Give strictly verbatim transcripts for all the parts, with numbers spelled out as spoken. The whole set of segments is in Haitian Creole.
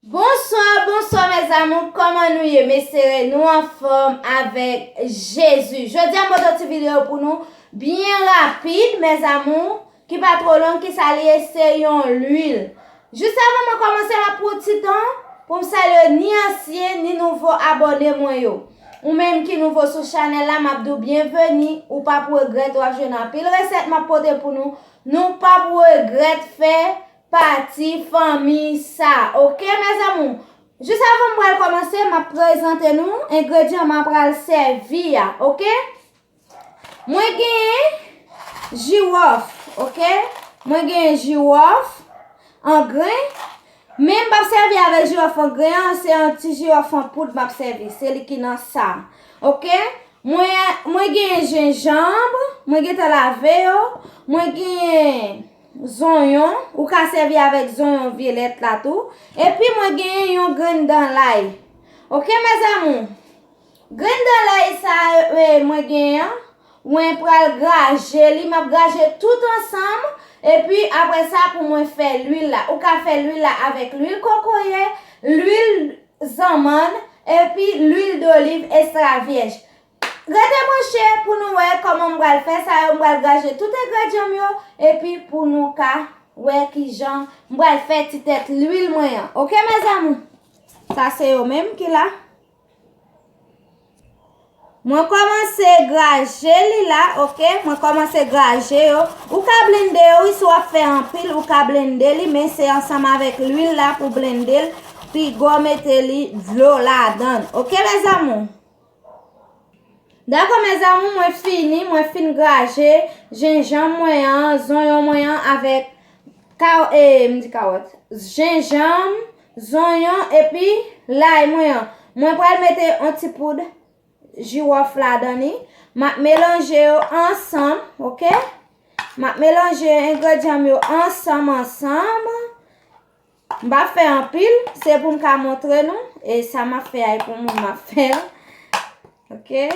Bonswa, bonswa mes amours, kòman nou ye? M espere nou anfòm avèk Jezi. Jodi a m pote yon ti videyo pou nou, byen rapid mes amours, ki pa twò long, ki sa li ye, se yon lwil. Jis avan mwen kòmanse, m ap pran ti tan pou m salye ni ansyen ni nouvo abòne mwen yo. Ou menm ki nouvo sou chanèl la, m ap di w byenveni, ou p ap regrèt, w ap jwenn anpil resèt m ap pote pou nou, nou p ap regrèt fè pati fanmi sa. Oke mes amours? Jis avan m pral kòmanse, m ap prezante nou engredyan m ap pral sèvi a, oke? Mwen genyen jiwòf, oke? Mwen genyen jiwòf an gren, men m p ap sèvi avèk jiwòf an gren an, se yon ti jiwòf an poud m ap sèvi, se li ki nan sa, oke? Mwen, mwen genyen jenjanm, mwen gentan lave yo, mwen genyen zonyon, ou ka sèvi avèk zonyon vyolèt la tou, epi mwen genyen yon grenn dan lay. Oke mes amours? Grenn dan lay sa, e, mwen genyen an, mwen pral graje li, m ap graje tout ansanm, epi apre sa pou mwen fè lwil la. Ou ka fè lwil la avèk lwil kokoye, lwil zanmann, epi lwil doliv ekstra vyèj. Rete branche pou nou wè kòman m pral fè sa yo, m pral graje tout engredyan m yo, epi pou nou ka wè kijan m pral fè ti tèt lwil mwen an. Oke mes amours? Sa se yo menm ki la. Mwen kòmanse graje li la, oke? Mwen kòmanse graje yo. Ou ka blende yo, wi, si w ap fè anpil, ou ka blende li, men se ansanm avèk lwil la pou blende l, piga w mete li dlo ladan l. Oke mes amours? Dakò mes amours, mwen fini, mwen fin graje jenjanm mwen an, zonyon mwen an avèk ka-, e, m di kawòt. Jenjanm, zonyon epi lay mwen an. Mwen pral mete yon ti poud jiwòf ladan li. M ap melanje yo ansanm, oke? M ap melanje engredyan m yo ansanm, ansanm. M p ap fè anpil, se pou m ka montre nou. E sa m ap fè a, e pou moun m ap fè l. Oke?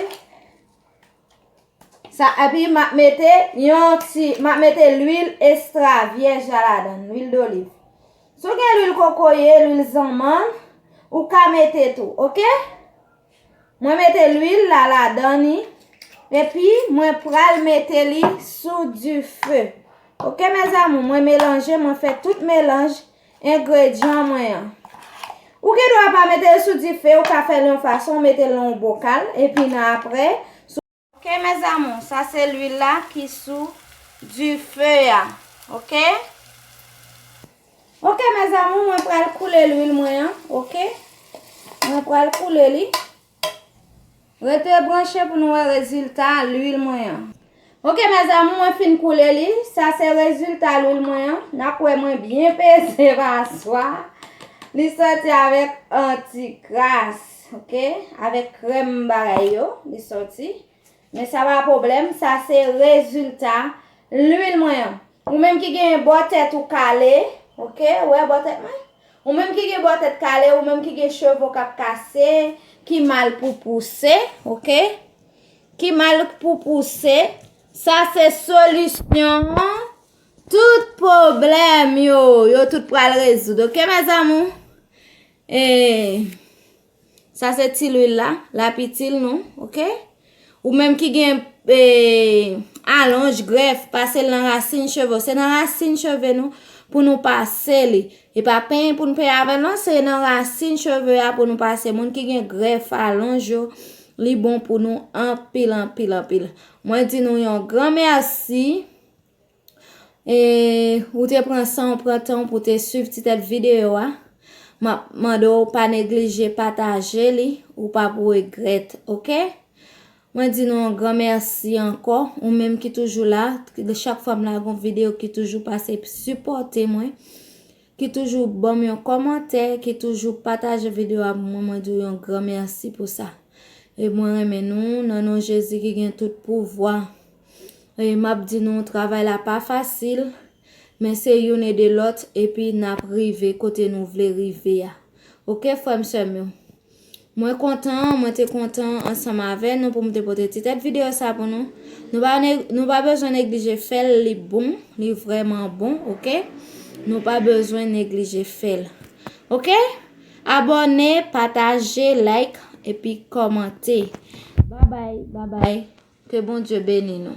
Sa, epi m ap mete yon ti, m ap mete lwil ekstra vyèj la ladan, lwil doliv. Si w gen lwil kokoye, lwil zanmann, ou ka mete tou, oke? Mwen mete lwil la ladan li, epi mwen pral mete li sou dife. Oke mes amours, mwen melanje, mwen fè tout melanj engredyan mwen an. Ou gen dwa pa mete l sou dife, ou ka fè l yon fason, ou mete l nan yon bokal, epi nan apre, oke mes amours, sa se lwil la ki sou dife a. Oke? Oke mes amours, mwen pral koule lwil mwen an, oke? Mwen pral koule li. Rete branche pou nou wè rezilta lwil mwen an. Oke mes amours, mwen fin koule li. Sa se rezilta lwil mwen an. N ap wè mwen byen peze paswa. Li sòti avèk anti kras, oke? Avèk krèm bagay yo, li sòti. Men sa pa pwoblèm, sa se rezilta lwil mwen an. Ou menm ki gen bò tèt ou kale, oke, ou wè bò tèt mwen? Ou menm ki gen bò tèt kale, ou menm ki gen cheve w k ap kase, ki mal pou pouse, oke? Ki mal pou pouse, sa se solisyon tout pwoblèm yo, yo tout pral rezoud, oke mes amours? E, sa se ti lwil la, l ap itil nou, oke? Ou menm ki gen, e, alonj, grèf, pase l nan rasin cheve w. Se nan rasin cheve nou pou nou pase li. E pa penyen pou n penyen avè l, non, se nan rasin cheve a pou nou pase. Moun ki gen grèf, alonj yo, li bon pou nou anpil, anpil, anpil. Mwen di nou yon gran mèsi. E ou te pran san w, pran tan w pou te swiv ti tèt videyo a. M ap mande w pa neglije pataje li, ou p ap regrèt, oke? Mwen di nou yon gran mèsi ankò, ou menm ki toujou la, chak fwa m lage yon videyo ki toujou pase sipòte mwen, ki toujou ban m yon kòmantè, ki toujou pataje videyo a pou mwen, mwen di w yon gran mèsi pou sa. E mwen renmen nou, nan non Jezi ki gen tout pouvwa. E m ap di nou, travay la pa fasil, men se youn ede lòt, epi n ap rive kote nou vle rive a. Oke, frè m, sè m yo? Mwen kontan, mwen te kontan ansanm avè nou pou m te pote ti tèt videyo sa pou nou. Nou pa ne-, nou pa bezwen neglije fè l, li bon, li vrèman bon, oke? Nou pa bezwen neglije fè l. Oke? Abòne, pataje, like, epi kòmante. Babay, babay. Ke Bondye beni nou.